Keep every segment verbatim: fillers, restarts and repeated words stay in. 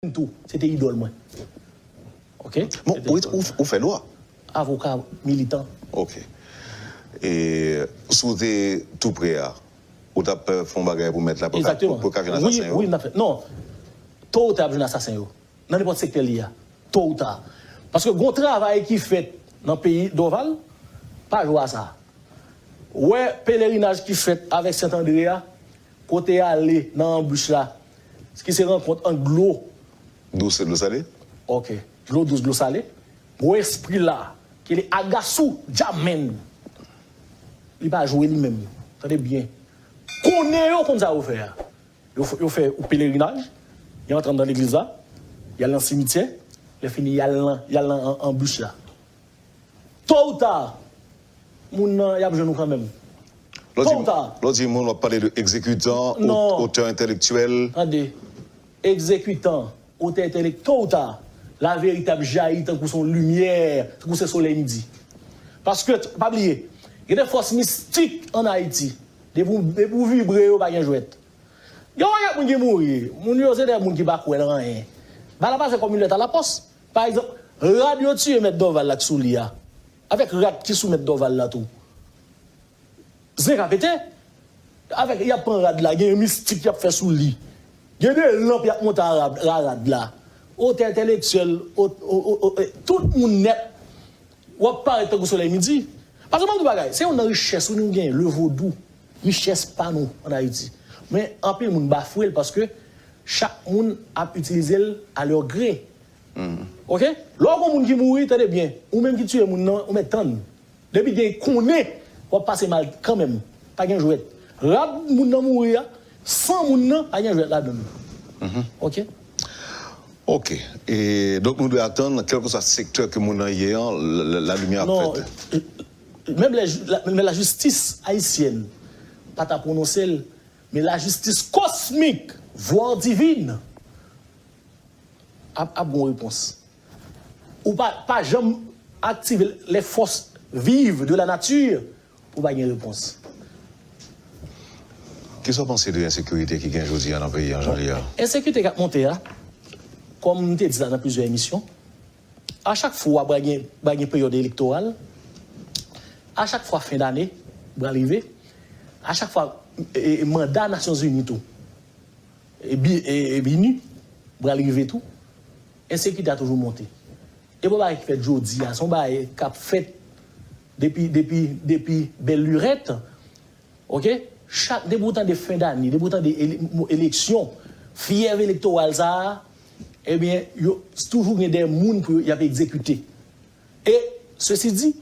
tou, se te idòl mwen. Ok? Bon, ou, ou, ou fè dwa? Avoka, militan. Ok. E si w te tou pre a, ou t ap fè yon bagay pou mèt la, pou ka, pou ka jwenn asasen yo? Wi, wi, m t ap fè. Non. To ou ta ap jwenn asasen yo. Nan nenpòt sektè li a. To ou ta. Paske gon travay ki fèt nan peyi Dòval, pa jwe a sa. Wè pelerinaj ki fèt avèk Sent Andre a, kote y ale nan anbich la, ki se rankont ant dlo. Dous e dlo sale? Ok. Dlo dous, dlo sale. Gwo espri la, ki le Agasou Djamen. Li pa jwe li menm. Tande byen. Konnen yo konn sa yo fè a. Yo, yo fè yon pelerinaj, y antre anndan legliz la, y al nan simityè, lè fini, y al nan, y al nan anbich la. To ou ta, moun nan, y ap jwenn ou kanmenm. To ou ta. Lè w di moun, w ap pale de egzekitan, otè entèlektyèl. Tande, egzekitan, otè entèlektyèl, to ou ta, laverite ap jayi tankou se yon limyè, tankou se solèy midi. Paske, pa bliye, gen de fòs mistik ann Ayiti. Depi w vibre yo, pa gen jwèt. Gen yon pakèt moun ki mouri. Moun yo se de moun ki pa kwè nan anyen. Bagay la pase kòm yon lèt alapòs. Pa egzanp, rad yo tiye mèt Dòval la k sou li a. Avèk rad ki sou mèt Dòval la tou. Zen ka pete. Avèk, y ap pran rad la, gen mistik y ap fè sou li. Gen de lanp y ap monte a rad, a rad la. Otè entèlektyèl, tout moun nèt. W ap parèt tankou solèy midi. Paske m ap di w bagay, se youn nan richès wi nou genyen, le vodou. Richès pa nou ann Ayiti. Men anpil moun bafwe l paske chak moun ap itilize l à leur gré. Ok? Lè w gon moun ki mouri, tande byen, ou menm ki tiye moun nan, ou mèt tann. Depi gen konnen, w ap pase mal kanmenm. Pa gen jwèt. Rad moun nan mouri a, san moun nan, pa gen jwèt ladan l. Ok? Ok. E, donk, nou dwe atann, kèlkeswa sektè ke moun nan ye an, la, la, limyè ap fèt. Non, menm lè, la, menm lè lajistis ayisyèn pa ta pwononse l, men lajistis kosmik, voire divine, ap, ap gon repons. Ou pa, pa janm aktive les forces vives de la nature pou pa gen repons. Kisa w panse de ensekirite ki gen jodi a nan peyi an, jan li ye a? Ensekirite k ap monte a, kòm m te di sa nan plizyè emisyon, a chak fwa pral gen, pral gen peryòd elektoral, a chak fwa fen dane pral rive, a chak fwa e, e, manda Nasyonzini tou, e, bi, e, e, bini pral rive tou, ensekirite a toujou monte. E pa yon bagay ki fèt jodi a, se yon bagay k ap fèt depi, depi, depi bèl lirèt. Ok? Chak, depi w tande fen dane, depi w tande ele-, mo eleksyon, fyèv elektoral sa a, ebyen, yo toujou gen de moun pou yo, y ap egzekite. E, sesi di,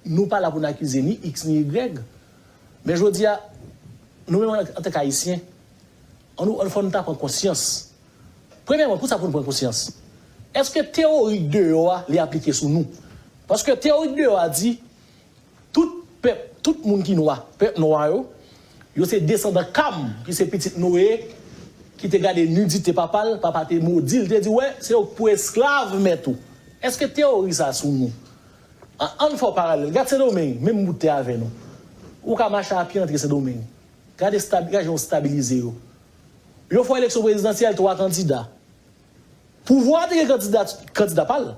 nou pa la pou n akize ni X ni Y, men jodi a, nou menm an, antanke Ayisyen, ann nou, ann fò nou ta pran konsyans. Premyèman, pou sa pou nou pran konsyans, èske teyori k deyò a, li aplike sou nou? Paske teyori k deyò a di, tout pèp, tout moun ki nwa, pèp nwa yo, yo se desandan Kam, ki se pitit Noye, ki te gade nidite papa l, papa te modi l, te di, wè, se ou k pou esklav mèt ou. Èske teyori sa a sou nou? An, ann fè yon paralèl. Gad Sendomeng, menm bout tè avè nou. Ou ka mache a pye antre Sendomeng. Gade stabi-, gade jan yo stabilize yo. Yo fè eleksyon prezidansyèl, twa kandida. Pouvwa a te gen kandida, kandida pa l.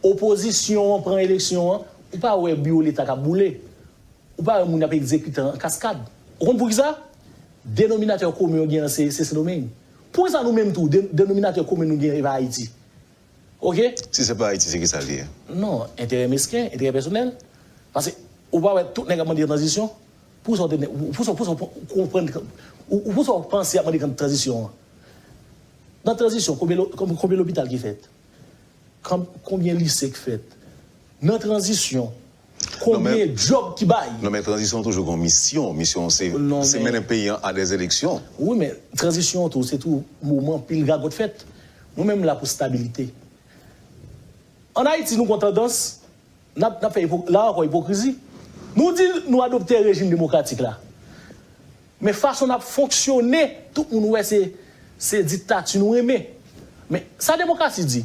Opozisyon an pran eleksyon an, ou pa wè biwo Leta k ap boule. Ou pa wè moun ap egzekite an kaskad. Ou konn poukisa? Denominatè komen yo gen an se, se Sendomeng. Poukisa nou menm tou, de-, denominatè komen nou gen e pa Ayiti? Ok? Si se pa Ayiti, se kisa l ye? Non, enterè mesken, enterè pèsonèl. Paske ou pa wè tout nèg ap mande tranzisyon? Poukisa w te, poukisa, poukisa w konprann, ou, poukisa w panse y ap mande tranzisyon an? Nan tranzisyon, konbyen lo-, konbyen lopital ki fèt? Konbyen lise k fèt? Nan tranzisyon, konbyen djòb ki bay? Non, men tranzisyon toujou gon misyon. Misyon se, se mennen peyi an a dè eleksyon. Wi, men tranzisyon tou, se tou moman pil gagòt fèt. Nou menm la pou stabilite. Ann Ayiti, nou gon tandans, n ap, n ap fè ipo-, la ankò ipokrizi. Nou di nou adopte rejim demokratik la. Men fason n ap fonksyone, tout moun wè se, se diktati nou renmen. Men sa demokrasi di?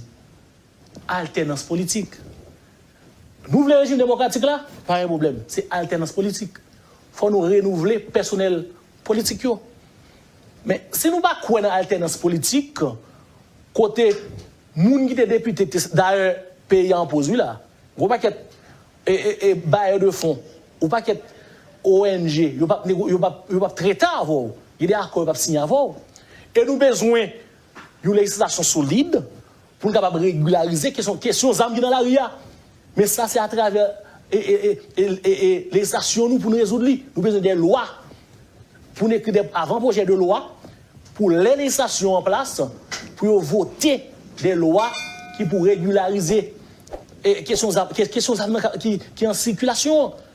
Altènans politik. Nou vle rejim demokratik la, pa gen pwoblèm. Se altènans politik. Fò nou renouvle pèsonèl politik yo. Men si nou pa kwè nan altènans politik, Kote moun ki te depite, te, dayè, peyi a an poz, wi la. Gwo pakèt e, e, e, bayè de fon, yon pakèt O N G, yo p ap nego, yo p ap, yo p ap trete avè w. Gen de akò yo p ap siyen avè w. E nou bezwen yon lejislasyon solid pou n kapab regilarize kesyon, kesyon zam ki nan lari a. Men sa se atravè e, e, e, e, e, e lejislasyon nou pou n rezoud li. Nou bezwen de lwa pou n ekri de avan pwojè de lwa pou lè lejislasyon an plas, pou yo vote de lwa ki pou regilarize e, kesyon zam, ke- kesyon zam nan ka- ki, ki an sikilasyon an.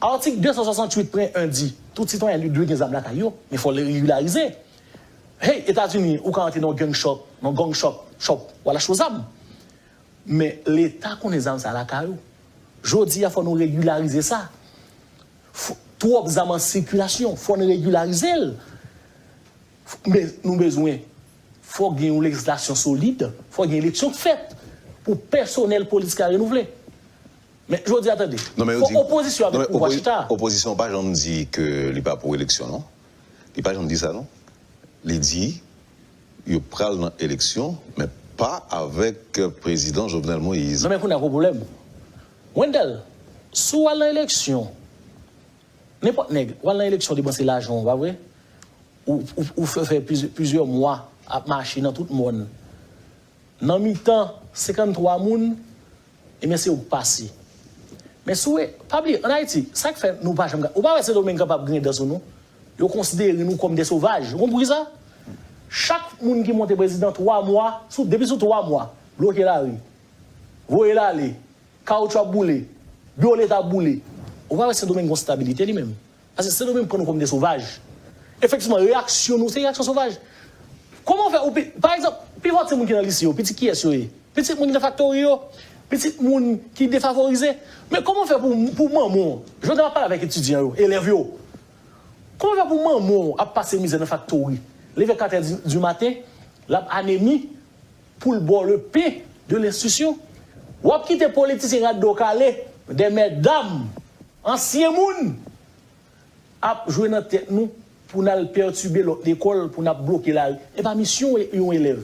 Atik de san swasanntuit pwen en di, tout sitwayen li dwe gen zam lakay yo, men fò l regilarize. Hey, Etazini, ou ka antre nan gang shop, nan gang shop, shop, w al achte zam. Men Leta konnen zam sa lakay ou. Jodi a, fò nou regilarize sa. F- Twòp zam an sikilasyon, fò n regilarize l. F- Men nou bezwen, fò gen yon lejislasyon solid, fò gen eleksyon k fèt pou pèsonèl polis ka renouvle. Men jodi a, tande, Non, men yo fò di- opozisyon non, avèk men pouvwa opozi- chita. Opozisyon pa janm di ke li pa pou eleksyon, non. Li pa janm di sa, non. Li di yo pral nan eleksyon, men pa avèk prezidan Jovenel Moïse. Non, men kounye a gon pwoblèm. Wendell, si w al nan eleksyon, nenpòt nèg, w al nan eleksyon, depanse lajan w, pa vre? Ou, ou, ou fè, fè plizyè, plizyè mwa ap mache nan tout mòn. Nan mitan senkanntwa moun, ebyen se ou k pase. Men si w, pa bliye, ann Ayiti, sa k fè nou pa janm ka, ou pa wè Sendomeng kapab grendans sou nou? Yo konsidere nou kòm de sovaj. Ou konn poukisa? Chak moun ki monte prezidan twa mwa, sou, depi sou twa mwa, bloke lari, voye l ale, kawoutchou ap boule, biwo Leta ap boule. Ou pa wè Sendomeng gon stabilite li menm? Paske Sendomeng pran nou kòm de sovaj. Efektivman, reyaksyon nou se reyaksyon sovaj. Kòman w fè ou pi, pa egzanp, pifò timoun ki nan lise yo, pitit kiyès yo ye? Pitit moun ki nan faktori yo, pitit moun ki defavorize. Men kòman w fè pou, pou manman w, jodi a m ap pale avèk etidyan yo, elèv yo. Kòman w fè pou manman w ap pase mizè nan faktori, leve kat è di, di maten, l ap anemi, pou l ba w le pain de l'institution? W ap kite politisyen rat do kale, de mèdam, ansyen moun, ap jwe nan tèt nou pou n al pètibe lòt lekòl, pou n ap bloke lari. E pa misyon yon elèv.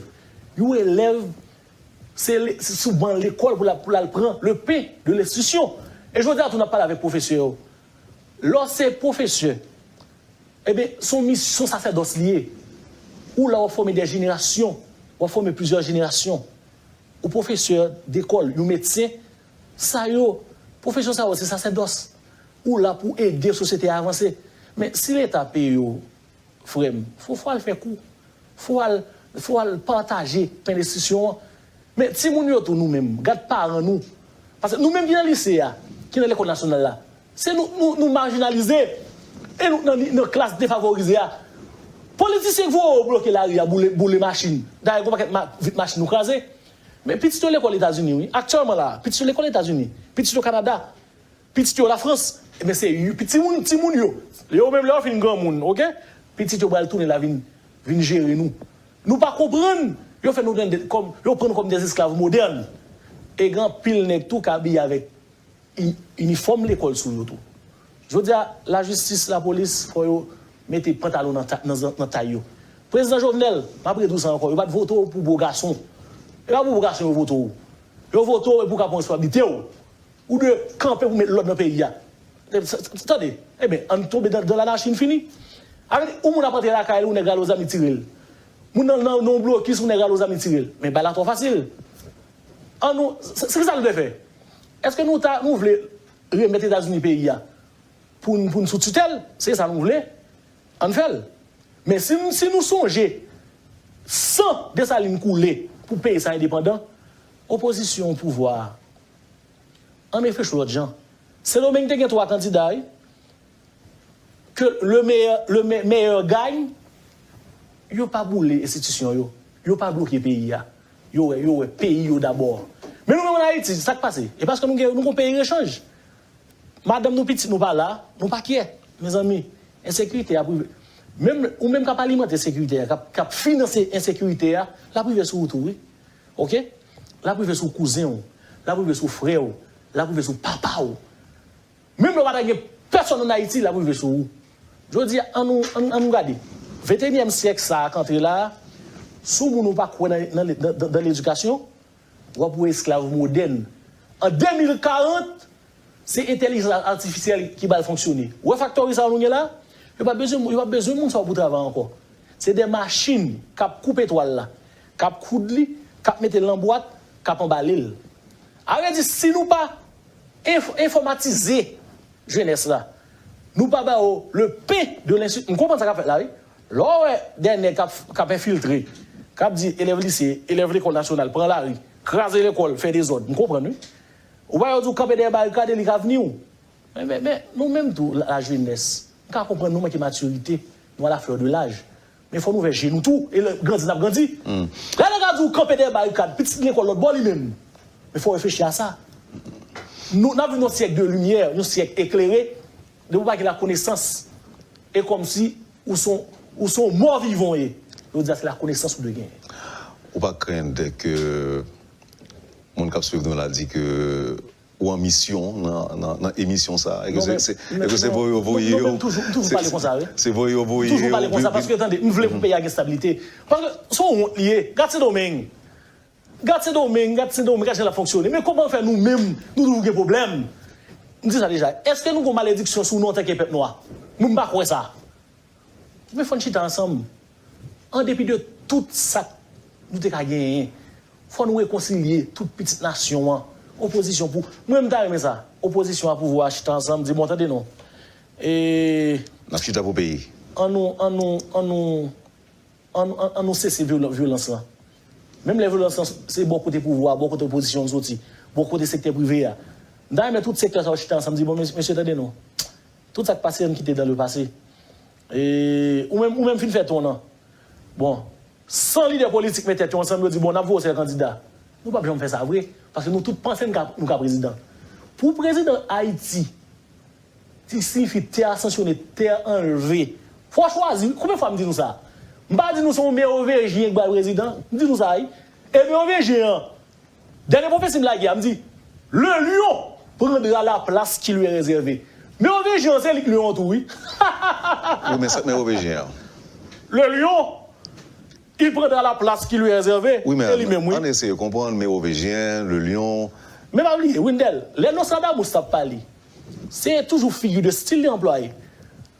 Yon elèv, se le- se sou ban lekòl pou l ap- pou l al pran le pain de l'institution. E jodi a tou n ap pale avèk pwofesè yo. Lè w se pwofesè, ebyen, se yon misyon sasèdòs li ye. Ou la w ap fòme de jenerasyon, w ap fòme plizyè jenerasyon. Ou pwofesè dekòl, yon medsen, sa yo, pwofesyon sa yo se sasèdòs. Ou la pou ede sosyete a avanse. Men si Leta peye w, frè m, fò, fò w al fè kou. Fò w al, fò w al pataje pen de l'institution an. Men timoun yo tou, nou menm, gad paran nou. Paske nou menm ki nan lise a, ki nan lekòl nasyonal la, se nou, nou, nou majinalize. E nou nan, nan klas defavorize a. Politisyen k voye yo bloke lari a, boule, boule machin. Dayè, gon pakèt ma- vit machin nou kraze. Men pitit yo lekòl Etazini, wi. Aktyèlman la, pitit yo lekòl Etazini. Pitit yo Kanada. Pitit yo Lafrans. Ebyen, se yo, timoun, timoun yo. Yo menm, lè yo fin granmoun, oke? Pitit yo pral tounen la vin, vin jere nou. Nou pa konprann. Yo fè nou tande kòm, yo pran nou kòm de esklav modèn. E gen anpil nèg tou k abiye avèk i- inifòm lekòl sou yo tou. Jodi a, lajistis, lapolis, fò yo mete pantalon nan, ta- nan, nan tay yo. Prezidan Jovenel, m ap redi w sa ankò, yo pa t vote w pou bo gason. E pa pou bo gason yo vote w. Yo vote w e pou w ka pran responsablite w. Ou dwe kanpe pou met lòd nan peyi a. Tande, ebyen, ann tonbe dan, dan lanachi, n fini. Avèk yon moun ap antre lakay li, yon nèg rale yon zam li tire l. Moun nan, nan, nan yon blokis, yon nèg rale yon zam li tire l. Men bagay la twò fasil. Ann nou, se se kisa nou vle fè? Èske nou ta, nou vle remèt Etazini peyi a pou n, pou n sou titèl? Se sa nou vle? Ann fè l. Men si, si nou sonje san Desalin koule pou peyi sa endepandan, opozisyon, pouvwa a, ann reflechi lòt jan. Sendomeng te gen twa kandida, wi. Que le meilleur, le me- meilleur gagne, yo pa boule enstitisyon yo. Yo pa bloke peyi a. Yo wè, yo wè peyi yo dabò. Men nou menm ann Ayiti, sa k pase? E paske nou gen, nou gon peyi rechanj. Madanm nou, pitit nou pa la, nou pa kyè. Mezanmi, ensekirite a ap rive. Menm, ou menm k ap alimante ensekirite a, k ap, k ap finanse ensekirite a, l ap rive sou ou tou, wi. Oke? L ap rive sou kouzen w, l ap rive sou frè w, l ap rive sou papa w. Menm lè w pa ta gen pèsonn ann Ayiti, l ap rive sou ou. Jodi a, ann nou, ann, ann nou gade. Venteyinyèm syèk sa a k antre la a, Si yon moun ou pa kwè nan, nan, nan, nan, nan ledikasyon, w ap wè esklav modèn. An de mil karant, se entèlijans atifisyèl ki pral fonksyone. Ou wè faktori sa yo nou gen la? Yo pa bezwen, yo pa bezwen moun sa yo pou travay ankò. Se de machin k ap koupe twal la, k ap koud li, k ap mete l nan bwat, k ap anbale l. A vle di, si nou pa enf- enfòmatize jenès la, nou pa ba yo le pain de l'instruction. M konprann sa k ap fèt la, wi. Lè w wè de nèg k ap, k ap enfiltre, k ap di elèv lise, elèv lekòl nasyonal, pran lari, kraze lekòl, fè dezòd. M konprann, wi. Ou pa yo di w kanpe dèyè barikad, e li ka vini w. Men, men, men, nou menm tou, la, lajenès, m ka konprann nou manke matirite, nou a la fleur de l'âge. Men fò nou ouvè je nou tou, e lè grandi, n ap grandi. Lè nèg la di w kanpe dèyè barikad, pitit lekòl lòt bò li menm. Men fò w reflechi a sa. Nou, n ap viv nan yon syèk de limyè, yon syèk eklere, depi w pa gen lakonesans, e kòmsi ou se yon, ou se yon mò vivan w ye. Yo di a se lakonesans ou dwe genyen. Ou pa krenn ke moun k ap swiv nou la di ke ou an misyon nan, nan, nan emisyon sa a, e ke se, se, e ke se voye yo voye yo, se, se voye yo voye yo. Toujou pale konsa, paske tande, m vle pou peyi a gen stabilite. Paske se yon wont li ye. Gad Sendomeng. Gad Sendomeng, gad Sendomeng, gad jan l ap fonksyone. Men kòman fè nou menm, nou toujou gen pwoblèm? M di sa deja. Èske nou gen malediksyon sou nou antanke pèp nwa? Mwen, m pa kwè sa. Men fò n chita ansanm. An depi de tout sa k nou te ka genyen, fò nou rekonsilye tout pitit nasyon an. Opozisyon pou, mwen, m ta renmen sa. Opozisyon a pouvwa a chita ansanm, di, bon, tande non. E, n ap chita pou peyi. An nou, an nou, an nou, an, an, an nou sese vyolan- vyolans lan. Menm lè vyolans lan se bò kote pouvwa, bò kote opozisyon an soti, bò kote sektè prive a. M ta renmen tout sektè sa yo chita ansanm, di, bon, mes- mesye, tande non. Tout sa k pase, ann kite dans le passé. E, ou menm, ou menm fin fè ton an. Bon, san lidè politik met tèt yo ansanm, yo di, bon, n ap voye w sèl kandida. Nou p ap janm fè sa vre, paske nou tout panse n ka, nou ka prezidan. Pou prezidan Ayiti, ki siyifi tè asansyone, tè anlve, fò w chwazi. Konbyen fwa m di nou sa? M pa di nou se yon mewovejyen ki pral prezidan. M di nou sa, wi. E mewovejyen an, dènye pwofesi m lage a, m di, le lion prendra la place qui lui est réservée. Mewovejyen an, se li k lyon an tou, wi. Wi, men sa k mewovejyen an? Le lion, il prendra la place qui lui est réservée. Wi, men e li menm, wi. Ann eseye konprann mewovejyen, le lion. Men pa bliye, Wendell, lè Nostradamus t ap pale, se toujou figi de stil li anplwaye.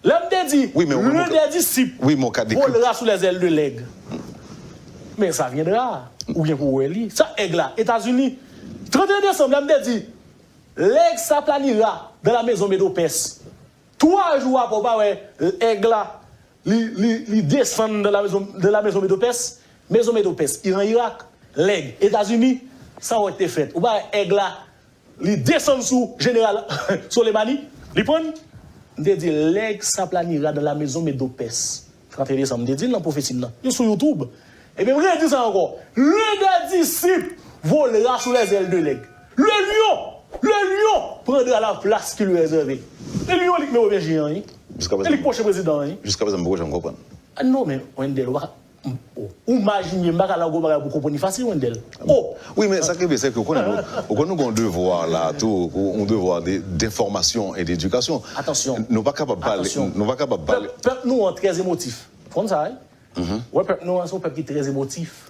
Lè m te di, wi, men, wi, l'un des disciples, wi, men, volera sous les ailes de l'aigle. Mais ça viendra. Ou gen pou wè li. Sa èg la, Etazini. Trant et un décembre, lè m te di, l'aigle s'aplanira dans la maison Médo-Perse. Twa jou apre, ou pa wè èg la, li, li, li desann dans la maison, dans la maison Médo-Perse. Maison Médo-Perse, Iran, Irak, l'aigle, Etazini, sa w wè k te fèt. Ou pa wè èg la, li desann sou jeneral Soleimani, li pran. M te di, l'aigle s'aplanira dans la maison Médo-Perse. Trant et un décembre, m te di l nan pwofesi m nan. Li sou YouTube. Ebyen, m redi sa ankò. L'un des disciples volera sous les ailes de l'aigle. Le lion, le lion prendra la place qui lui est réservée. E lyon li k mewovejyen an, wi. E li k pwochen prezidan an, wi. Jiska prezan, m poko janm konprann. A non, men, Wendell, ou pa ka, oh, ou majinye, m pa ka lage yon bagay pou konprann li fasil, Wendell. Oh! Wi, men sa k rive, se ke ou konnen nou, ou konnen nou gen yon devwa la tou, yon devwa de, d'information et d'éducation. Atansyon. Nou pa kapab pale, nou pa kapab pale. Pèp, pèp nou an trè emotif. Ou konn sa, wi? Ou wè pèp nou an, se yon pèp ki trè emotif.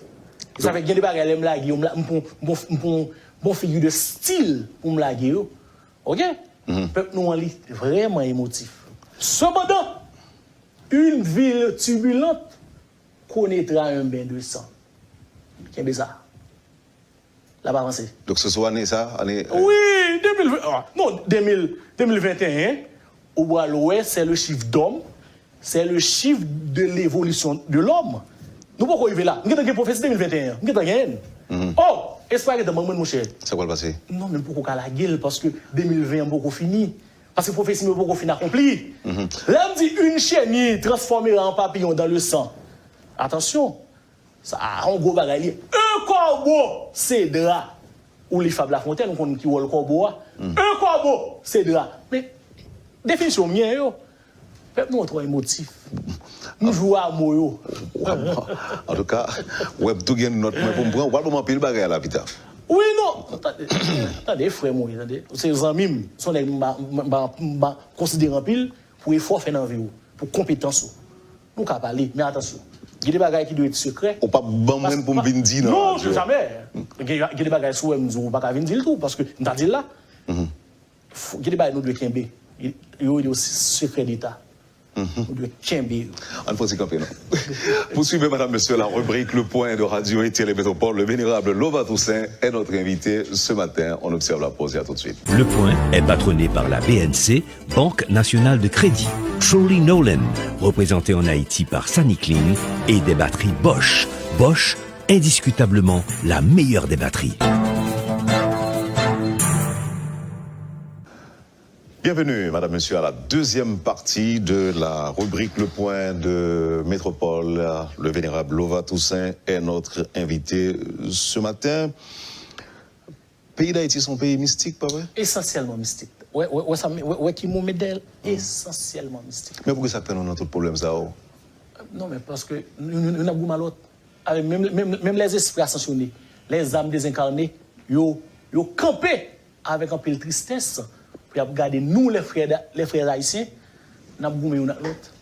E sa fè gen de bagay lè m lage yo, m la, m pran, m pran, m pran, m pran figi de stil pou m lage yo. Oke? Pèp nou an, li vrèman emotif. Sepandan, une ville turbulente connaîtra un bain de sang. Kenbe sa. L ap avanse. Donk, se sou ane sa, ane, euh, wi, de mil ven, ah, non, de mil, de mil venteyen, ou pral wè, c'est le chiffre d'homme, c'est le chiffre de l'évolution de l'homme. Nou poko rive la. M gentan gen pwofesi de mil venteyen an. M gentan genyen l. Oh, espwa gentan ban mwen, monchè. Sa pral pase? Non, men m poko ka lage l, paske de mil ven an poko fini. Paske pwofesi m yo poko fin akonpli. Lè m di une chenille transformera un papillon dans le sang. Atansyon. Sa a yon gwo bagay li ye. Un corbeau cédera. Ou li Fab Lafontaine, ou konn ki wòl kòbo a. Un corbeau cédera. Men, definisyon m gen yo. Pèp nou an twò emotif. Nou jwe a mo yo. Antouka, wè m tou gen nòt mwen pou m pran. Ou pral ban m anpil bagay la pita. Wi, non. Tande, tande, frè m, wi, tande. Ou se zanmi m. Se yon nèg m ba, m ba, m ba konsidere anpil pou efò w fè nan vi w, pou konpetans ou. Nou ka pale, men atansyon. Gen de bagay ki dwe ret sekrè. Ou p ap ban mwen pou m vin di nan radyo. Non, jamè. Gen, gen de bagay, si w wè m di w, ou pa ka vin di l tou, paske m ta di l la. Fò, gen de bagay nou dwe kenbe. Yo rele yo se-, sekrè deta. Nou dwe kenbe yo. Ann fè ti kanpe, non. Pour suivre, mesdames, messieurs, la rubrique Le Point de Radio et Télé Métropole, le vénérable Lova Toussaint est notre invité ce matin. On observe la pause et à tout de suite. Le Point est patronné par la B N C, Banque Nationale de Crédit. Truly Nolan, représenté en Haïti par Sunny Clean et des batteries Bosch. Bosch, indiscutablement la meilleure des batteries. Bienvenue, madame, monsieur, à la deuxième partie de la rubrique Le Point de Métropole. Le vénérable Lova Toussaint est notre invité ce matin. Peyi Dayiti se yon peyi mistik, pa vre? Esansyèlman mistik. Wè, wè, wè sa, wè, wè ki mo m met dèyè l? Esansyèlman mistik. Men poukisa k fè nou nan tout pwoblèm sa yo? Non, men paske nou, nou, nou n ap goumen a lòt. Avèk menm, menm, menm lèzespri asansyone, lèzam dezenkarne, yo, yo kanpe avèk anpil tristès pou y ap gade nou, les frères da-, les frères haïtiens, n ap goumen youn ak lòt.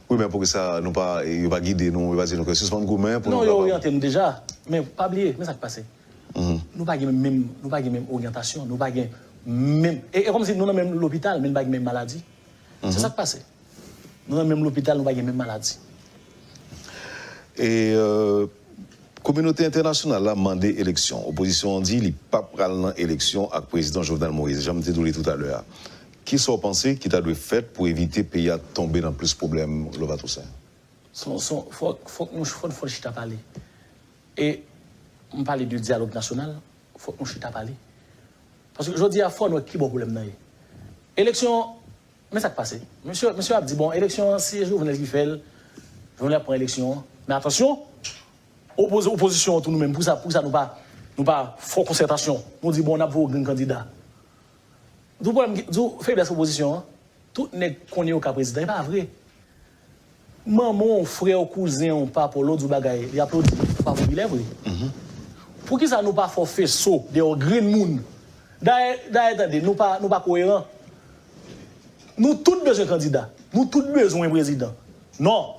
Wi, men poukisa nou pa, yo pa gide nou, yo pa di nou ke sispann goumen pou nou kapab. Non, yo oryante nou deja. Men pa bliye, men sa k pase. Nou pa gen menm, nou pa gen menm oryantasyon, nou pa gen menm, e, e kòmsi nou nan menm lopital, men nou pa gen menm maladi. Se sa k pase. Nou nan menm lopital, nou pa gen menm maladi. E, euh, kominote entènasyonal la mande eleksyon. Opozisyon an di li pa pral nan eleksyon ak prezidan Jovenel Moïse, jan m te di w li toutalè a. Kisa w panse ki ta dwe fèt pou evite peyi a tonbe nan plis pwoblèm, Lova Toussaint? Son, son, fòk, fòk nou, fòk, fòk chita pale. E m pale de dyalòg nasyonal, fòk nou chita pale. Paske jodi a, fò n wè ki bò pwoblèm nan ye. Eleksyon, men sa k pase. Mesye, mesye ap di, bon, eleksyon an, se Jovenel ki fè l, Jovenel ap pran eleksyon an. Men atansyon, opoz-, opozisyon an tou nou menm, poukisa, poukisa nou pa, nou pa fè konsètasyon? Nou di, bon, n ap voye yon grenn kandida. Di w pwoblèm, di w feblès opozisyon an, tout nèg konnen yo ka prezidan, e pa vre. Manman w, frè w, kouzen w, papa w, lè w di w bagay, li aplodi, ou pa popilè vre. Poukisa nou pa fè w feso dèyè yon grenn moun? Dayè, dayè tande, nou pa, nou pa koeran. Nou tout bezwen kandida. Nou tout bezwen prezidan. Non.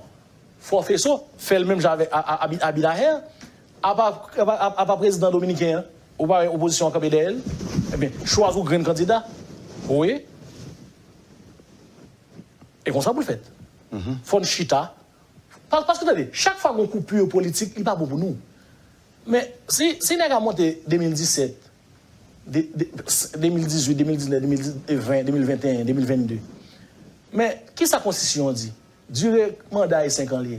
Fò feso, fè l menm jan avèk a, a, Abi-, Abinader. Apa, apa, apa, apa prezidan dominiken an, ou pa wè opozisyon an kanpe dèyè l? Ebyen, chwazi w grenn kandida. Wi. E konsa pou l fèt. Fò n chita. Pa-, paske tande, chak fwa gon koupi politik, li pa bon pou nou. Men, si, si nèg a monte de mil disèt, de, de, de mil dizuit, de mil diznèf, de mil ven, de mil venteyen, de mil vennde. Men, kisa konstitisyon an di? Dire manda a e senk an li ye.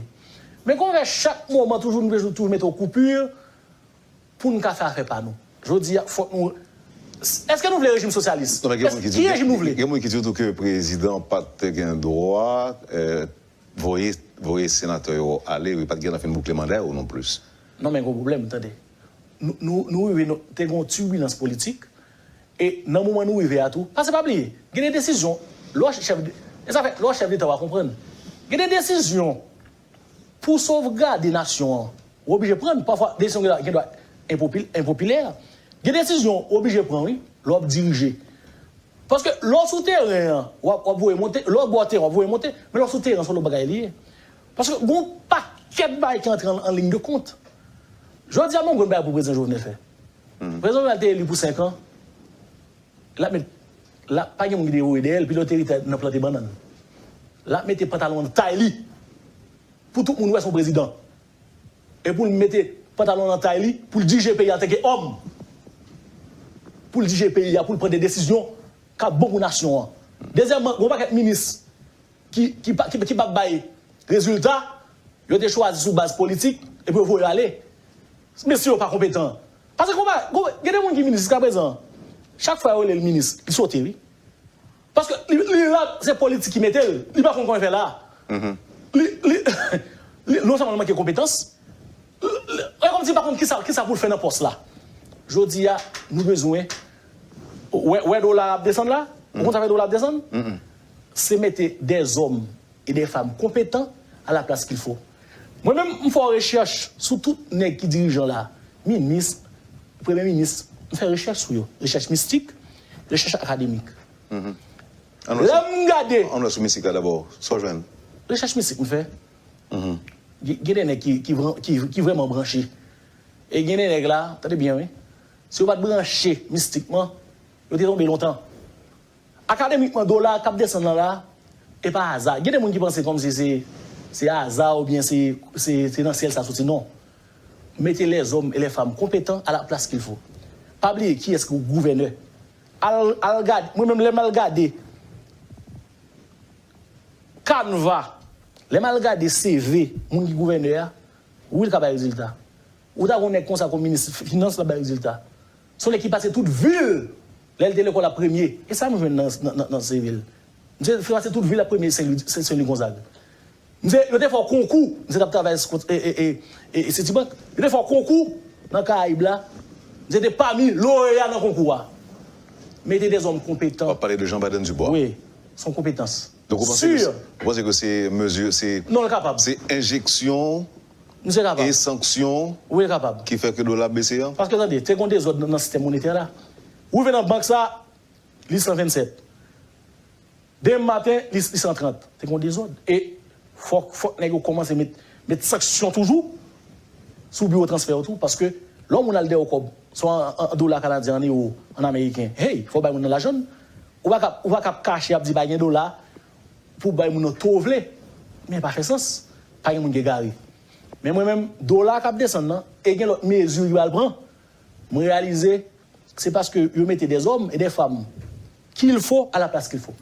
Men kòman fè chak moman toujou nou bezwen toujou mete yon koupi pou n ka fè afè pa nou? Jodi a, fòk nou, èske nou vle rejim sosyalis? Non, men gen moun ki di, ki rejim nou vle? Gen moun ki di tou ke prezidan pa t te gen dwa, eh, voye, voye senatè yo ale, wi, pa t gen nan fin boukle manda yo non plis. Non, men gen yon pwoblèm, tande. Nou, nou, nou rive, nou, te gen yon tibilans politik, e nan moman nou rive a tou, paske pa bliye, gen de desizyon, lè w chèf de, e sa fè, lè w chèf deta, w a konprann. Gen de desizyon, pou sovgade nasyon an, w oblije pran, pafwa, desizyon gen, gen dwa enpopil-, enpopilè. Gen desizyon, w oblije pran, wi, lè w ap dirije. Paske lè w sou teren an, w ap, w ap voye monte, lè w bò teren, w ap voye monte, men lè w sou teren an, se yon lòt bagay li ye. Paske gen yon pakèt bagay ki antre an, an liy de kont. Jodi a, m gon bagay pou prezidan Jovenel fè. Prezidan Jovenel te eli pou senk an. L ap met, l ap, pa gen moun ki te voye dèyè l, pi lè w te rete nan plante bannann. L ap mete pantalon an nan tay li. Pou tout moun wè se yon prezidan. E pou l mete pantalon nan tay li, pou l dirije peyi a antanke òm. Pou l dirije peyi a, pou l pran de desizyon k ap bon pou nasyon an. Dezyèmman, gen yon pakèt minis ki, ki pa, ki, ki p ap bay rezilta, yo te chwazi sou baz politik, epi yo voye yo ale. Mesye yo pa konpetan. Paske konpa-, konpa-, gen de moun ki minis jiskaprezan, chak fwa yo rele l minis, li sote, wi. Paske li, li la, se politik ki mete l. Li pa konn kòman l fè la. Li, li, li non sèlman l manke konpetans, li, li, e kòmsi li pa konn kisa, kisa pou l fè nan pòs la. Jodi a, nou bezwen, wè, wè dola ap desann la? Ou konn sa fè dola ap desann? Se mete dèzòm e dèfanm konpetan a la plas qu'il faut. Mwen menm, m fè rechèch sou tout nèg ki dirijan la, minis, premye minis, m fè rechèch sou yo, rechèch mistik, rechèch akademik. Lè m gade. Ann wè sou mistik la dabò, sa w jwenn? Rechèch mistik m fè. Gen gen de nèg ki, ki, vran- ki, ki vrèman branche. E gen de nèg la, tande byen, wi. Si yo pa t branche mistikman, yo te tonbe lontan. Akademikman, dola k ap desann nan la, e pa aza. Gen de moun ki panse kòmsi se, se aza oubyen se, se, se nan syèl sa soti. Non. Mettez les hommes et les femmes compétents à la place qu'il faut. Pa bliye kiyès ki gouvènè. Al, al gade, mwen menm lè m al gade Canva, lè m al gade C V moun ki gouvènè a, wi, l ka bay rezilta. Ou ta wè yon nèg konsa kòm minis finans, l ap bay rezilta. Se yon nèg ki pase tout vi l lè l te lekòl ap premye. E sa m jwenn nan, nan, nan, nan C V l. Misye pase tout vi l ap premye Sen Lwi, Sen, Sen Lwi Gonzag. Misye, yo te fè yon konkou, misye t ap travay e, e, e, e, e Citibank. Yo te fè yon konkou nan Karayib la. Misye te pami loreya nan konkou a. Mettez des hommes compétents. W ap pale de Jean Baden Dubois. Wi, se yon konpetans. Donk, ou panse ke, ou panse ke se mezi, se, non, l kapab. Se enjeksyon e sanksyon ki fè ke dola bese an? Paske, tande, te gen dezòd nan, nan sistèm monetè la. Ou rive nan bank sa, li san vennsèt. Demen maten, li, li san trant. Te gen dezòd. E fòk, fòk nèg yo kòmanse met, met sanksyon toujou sou biwo transfè yo tou. Paske lè yon moun al dèyè w kòb, swa an, an, an dola kanadyen, an ewo, an ameriken, hey, fò w bay moun nan lajan l. Ou pa ka, ou pa ka ap kache ap di pa gen dola pou w bay moun nan to w vle. Men pa fè sans. Pa gen moun ki egare. Men mwen menm, dola k ap desann nan, e gen lòt mezi ki pral pran. Mwen reyalize, se paske yo mete des hommes et des femmes qu'il faut à la place qu'il faut.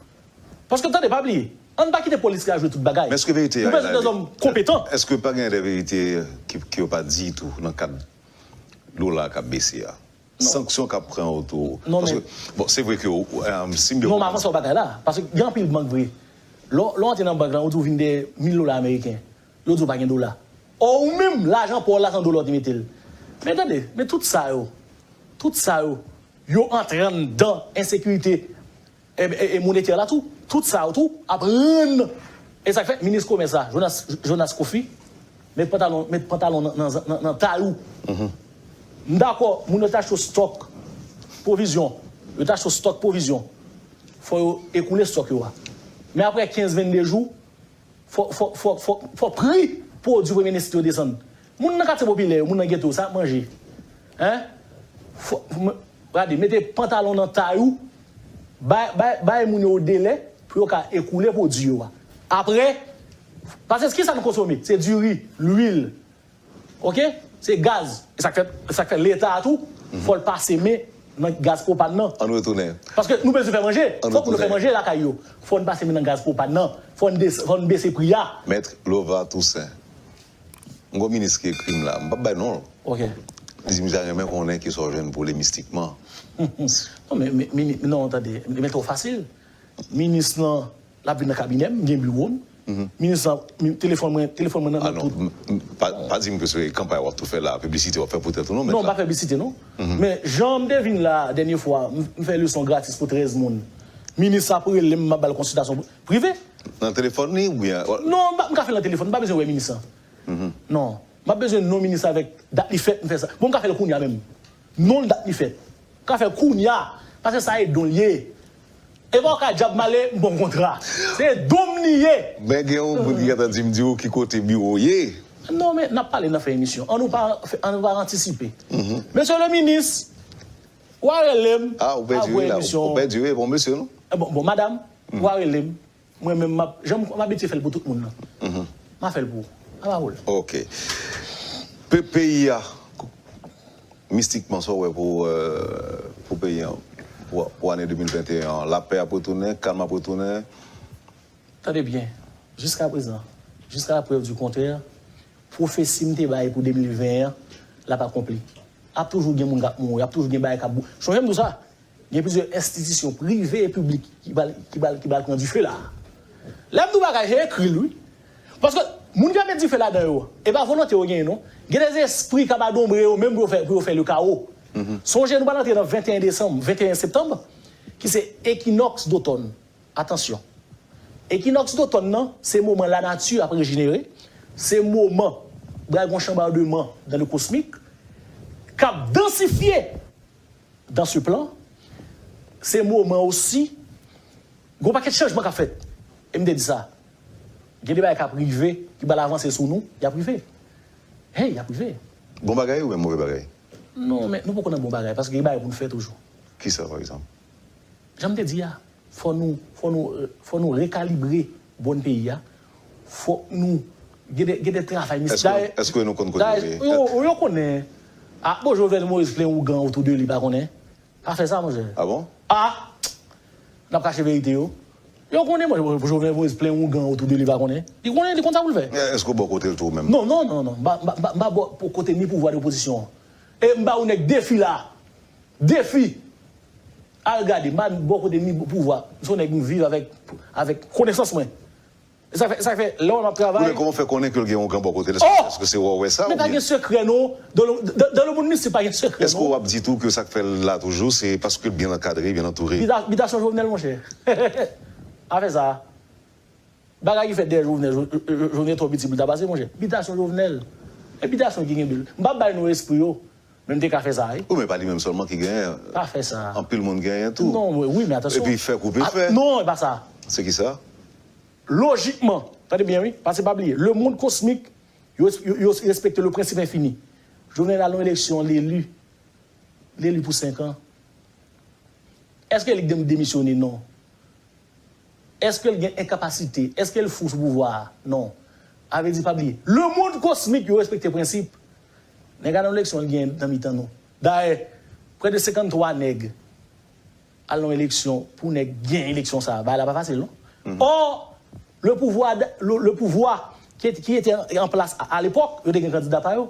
Paske, tande, pa bliye, ann pa kite polis la jwe tout bagay. Men èske verite a, nou bezwen des hommes compétents. Èske pa gen de verite ki, ki yo pa di tou nan kad dola k ap bese a? Non. Sanksyon k ap pran otou. Non, paske, men bon, se vre ke, euh, si m byen konprann. Non, m avanse w bagay la. Paske gen anpil bank vre. Lè w, lè w antre nan bank la, ou di w vin de mil dola ameriken. Yo di w pa gen dola. Ò, ou menm, lajan pa w la, se an dola w te mete l. Men tande, men tout sa yo, tout sa yo, yo antre anndan ensekirite e, e, e monetè la tou. Tout sa yo tou ap rann. E sa k fè minis komès la, Jonas, Jonas Coffy, met pantalon, met pantalon nan, nan, nan, nan tay ou. M dakò, moun yo t achte stòk pwovizyon. Yo t achte stòk pwovizyon. Fò yo ekoule stòk yo a. Men apre kenz, vennde jou, fò, fò, fò, fò, fò pri pwodui premye nesesite yo desann. Moun nan katye popilè yo, moun nan geto, sa y ap manje? Hein? Fò, m-, gade, mete pantalon nan tay ou, bay, bay, bay moun yo delè pou yo ka ekoule pwodui yo a. Apre, paske kisa nou konsome? Se diri, lwil, oke? Se gaz. E sa k fè, sa k fè Leta a tou, fò l pase men nan gaz pwopàn nan. Ann retounen. Paske nou bezwen fè manje. Fòk nou fè manje lakay yo. Fò n pase men nan gaz pwopàn nan. Fò n des-, fò n bese pri a. Mèt Lova Toussaint, m gon minis ki ekri m la. M p ap bay non l. Oke. Li di m, "Jan, renmen konnen kisa w jwenn pou li mistikman." Non, men, men, men, non, tande, men twò fasil. Minis lan, l ap vin nan kabinè m, m gen biwo m. Minis lan, mi-, telefòn mwen, telefòn mwen nan, nan tout. Ah non, m, m, pa, pa di m ke se kanpay w ap tou fè la, piblisite w ap fè pou tèt ou non, mèt la. Non, m pa fè piblisite non. Men jan m te vin la dènye fwa, m, m fè leson gratis pou trèz moun. Minis la ap rele m, m ap ba l konsiltasyon prive. Nan telefòn li oubyen? Non, m pa, m ka fè l nan telefòn, m pa bezwen wè minis lan. Non. M ap bezwen non minis la avèk dat li fèt, m fè sa. Bon, m ka fè l kounye a menm. Non l, dat li fèt. M ka fè l kounye a. Paske sa e don l ye. E pa w ka di ap m ale, m ba w kontra. Se don m li ye. Men gen yon moun ki gentan di m di w ki kote biwo w ye. Non, men n ap pale nan fen emisyon. Ann nou pa, ann nou pa antisipe. Mesye le minis, w a rele m apre emisyon. Ah, ou pèdi wi la. Ou pèdi wi, bon mesye non. Eh, bon, bon, madanm, w a rele m. Mwen menm, m ap, jan m, m abitye fè l pou tout moun nan. M a fè l pou ou. A pa ou l. Ok. Pe-, peyi a, mistikman, sa w wè pou, euh, pou peyi an, pou, pou ane de mil venteyen an, lapè ap retounen, kalm ap retounen? Tande byen, jiska prezan, jiska la prèv di kontrè, pwofesi m te bay pou de mil ven an, l ap akonpli. Ap toujou gen moun k ap mouri, ap toujou gen bagay k ap bou-, chonje m di w sa, gen plizyè enstitisyon prive e piblik ki pral, ki pral, ki pral pran dife la. Lè m di w bagay, se ekri l, wi. Paske moun k ap met dife ladan yo, e pa volonte yo genyen, non. Gen de zespri k ap adanbre yo menm pou yo fè, pou yo fè le kawo. Sonje, nou pral antre nan venteyen desanm, venteyen septanm, ki se ekinòks dotòn. Atansyon. Ekinòks dotòn nan, se moman lanati ap rejenere, se moman dragon chanbardeman dans le cosmique, k ap dansifye dans ce plan, se moman osi, gon pakèt chanjman k ap fèt. E m te di sa. Gen de bagay k ap rive, ki pral avanse sou nou, y ap rive. Hey, y ap rive. Bon bagay oubyen move bagay? Non, men nou poko nan bon bagay, paske gen bagay pou n fè toujou. Kisa, pa egzanp? Jan m te di a, fò nou, fò nou, fò nou rekalibre bòn peyi a. Fòk nou gen de, gen de travay, mesye. Èske, èske nou konn kote nou ye? Yo, yo konnen. Ah, bon, Jovenel Moïse plen ougan otou de li, pa konnen. Pa fè sa, monchè. Ah bon? Ah! N ap kache verite yo. Yo konnen, monchè, Jovenel Moïse plen ougan otou de li, pa konnen. Li konnen, li konn sa pou l fè. Èske w bò kote l tou menm? Non, non, non, non. M pa, m pa, m pa, m pa bò kote ni pouvwa ni opozisyon. E m ba ou nèg defi la. Defi. Al gade, m pa bò kote ni pouvwa. M se yon nèg m viv avèk, avèk konesans mwen. E sa fè, sa fè, lè w ap travay. Ou menm, kòman w fè konnen ke l gen yon gran bò kote l? Èske se wè w wè sa oubyen? Men pa gen sekrè non. Dan le, dan, dan le monde mistik pa gen sekrè non. Èske w ap di tou ke sa k fè l la toujou, se paske l byen ankadre, byen antoure? Bita, bitasyon Jovenel, monchè. Afè sa. Bagay ki fèt dèyè Jovenel, Jovenel twò piti pou l ta pase, monchè. Bitasyon Jovenel. E bitasyon ki kenbe l. M p ap bay non espri yo. Men m te ka fè sa, wi. Wi, men pa li menm sèlman ki genyen. Pa fè sa. Anpil moun genyen tou. Non, wi, men atansyon. Epi fè koupe fè. Non, e pa sa. Se kisa? Se Lojikman, tande byen, wi, paske pa bliye, le monde cosmique, yo, yo, yo respekte le principe infini. Jovenel al nan eleksyon, l eli. L eli pou senk an. Èske li k demisyone? Non. Èske l gen enkapasite? Èske l fou sou pouvwa a? Non. A vle di, pa bliye, le monde cosmique, yo respekte prensip. Nèg al nan eleksyon, li gen nan mitan nou. Dayè, prè de senkanntwa nèg al nan eleksyon pou nèg gen eleksyon sa a. Bagay la pa fasil, non. Or, le pouvoir, le, le pouvoir qui, qui était en, en place à, à l'époque, yo te gen kandida pa yo.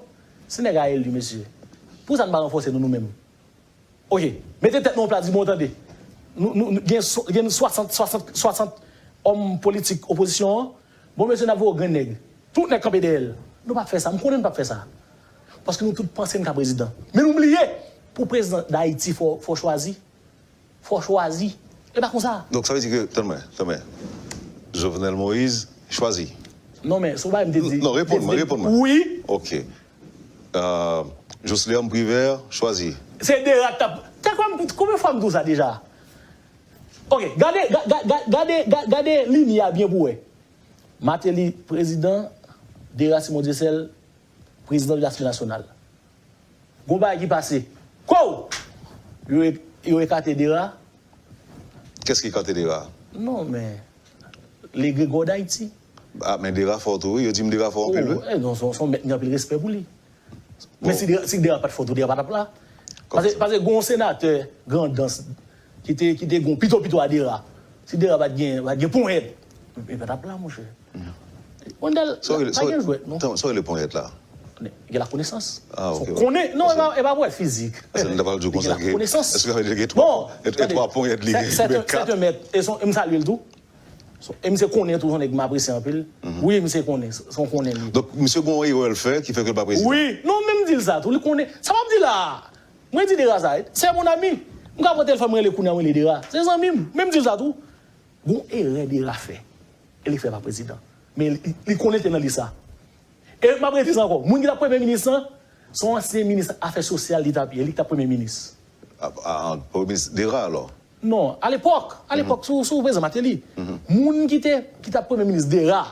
Se nèg a eli, mesye. Pou sa n pa ranfòse nou, nou menm? Ok, mete tèt nou anpla, di bon, tande. Nou, nou, nou gen, gen swasant, swasant, swasant òm politik opozisyon an. Bon, mesye, n ap voye yon grenn nèg. Tout nèg kanpe dèyè l. Nou p ap fè sa. M konnen n p ap fè sa. Paske nou tout panse n ka prezidan. Men nou bliye, pou prezidan Dayiti, fò, fò chwazi. Fò chwazi. E pa konsa. Donk, sa vle di ke, tann mwen, tann mwen. Jovenel Moïse, chwazi. Non, men, se yon bagay m te di. Non, reponn mwen, reponn mwen. Wi. Ok. Josléum Privert, chwazi. Se Dera k t ap. Te kwè m, konbyen fwa m di w sa deja? Ok, gade, gade, gade limyè a byen pou w wè. Martelly, prezidan, Dera Simon Dieuseul, prezidan de l'Assemblée nationale. Gon bagay ki pase. Kow! Yo, yo ekate Dera. Kès ki ekate Dera? Non, men. Le Grégor d'Haïti. Ah, men Dera fò tou, wi. Yo di m Dera fò anpil, wi. Oh, eh, non, se yon mèt, m gen anpil respè pou li. Men si Dera, si Dera pa t fò tou, Dera pa t ap la. Paske, paske gon senatè Grandans ki te, ki te gon pito pito a Dera. Si Dera pa t gen, pa t gen ponyèt, li pa t ap la, monchè. Wendell, pa gen jwèt, non. Sa w rele ponyèt la? Gen lakonesans. Ah, ok. Konnen, non, e pa, e pa ponyèt fizik. Paske m ta pral di w konsa ke, èske sa vle di l gen twa, e twa ponyèt li gen? Se yon mèt, e m salye l tou. E misye konnen tou, se yon nèg m apresye anpil. Wi, misye konnen, se yon konnen li. Donk, misye gen yon erè l fè ki fè ke l pa prezidan? Wi, non, men m di l sa tou, li konnen. Sa m ap di la a, mwen di Dera sa, c'est mon ami. M ka pran telefòn, mwen rele kounye a, mwen rele Dera. Se zanmi m, men m di l sa tou. Gon erè Dera fè, e li fè pa prezidan. Men li, li konnen l te nan lis sa. E m ap redi sa ankò, moun ki t ap premye minis lan, se yon ansyen minis afè sosyal li t ap ye, li ki t ap premye minis. A, a, premye minis Dera, alò? Non, alepòk, alepòk, sou, sou prezidan Martelly. Moun ki te, ki t ap premye minis Dera,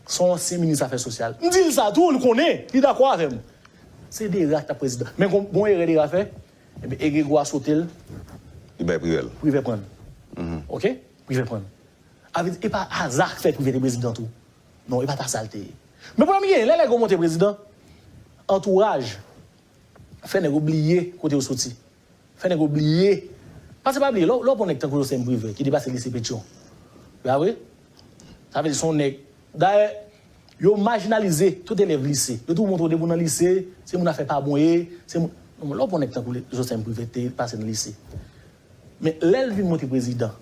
se yon ansyen minis afè sosyal. M di l sa tou, li konnen, li dakò avè m. Se Dera ki t ap prezidan. Men gon, gon erè Dera fè, ebyen, egregwa sote l. Li bay Privè l. Privè pran l. Ok? Privè pran l. Sa vle di, e pa aza k fè Privè te prezidan tou. Non, e pa ta sa l te ye. Men pwoblèm ki genyen, lè nèg yo monte prezidan, antouraj fè nèg yo bliye kote yo soti. Fè nèg yo bliye. Paske pa bliye, lè w, lè w pran nèg tankou Jocelyn Privè, ki te pase lise Petyon. Pa vre? Sa vle di se yon nèg. Dayè, yo majinalize tout elèv lise. Yo toujou montre w depi w nan lise, se moun afè pa bon ye, se moun, non, lè w pran nèg tankou Jocelyn Privè te pase nan lise. Men lè l vin monte prezidan,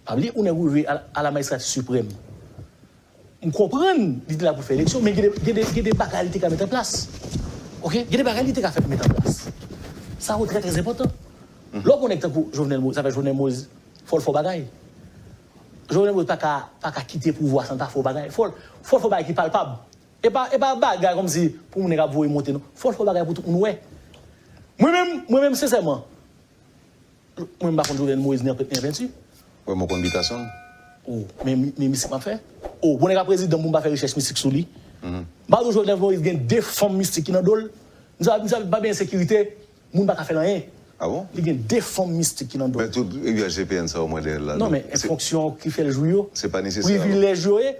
pa bliye ou nèg ou rive a, a la majistrati siprèm. M konprann li te la pou l fè eleksyon, men gen de, gen de, gen de bagay li te ka met an plas. Ok? Gen de bagay li te ka fè, met an plas. Sa yo trè, trè enpòtan. Lè w pran nèg tankou Jovenel Moïse, sa fè Jovenel Moïse, fò l fè yon bagay. Jovenel Moïse pa ka, pa ka kite pouvwa san l pa fè yon bagay. Fò l, fò l fè yon bagay ki palpab. E pa, e pa bagay kòmsi pou moun nèg ap voye monte, non. Fò l fè yon bagay pou tout moun wè. Mwen menm, mwen menm, sensèman, mwen, m pa konn Jovenel Moïse ni an pent ni an penti. Wi, men w konn bitasyon l. O, men, men mistik m ap fè. O, bon, nèg la prezidan, moun pa fè rechèch mistik sou li. M pa di w Jovenel Moïse gen de fanm mistik ki nan do l. M sa, m sa pa gen ensekirite, moun pa ka fè l anyen. Ah bon? Li gen de fanm mistik ki nan do l. Men tout I G P N sa omwen dèyè l la. Non, men fonksyon ki fè l jwi yo, Se pa nesesè. privilèj yo ye.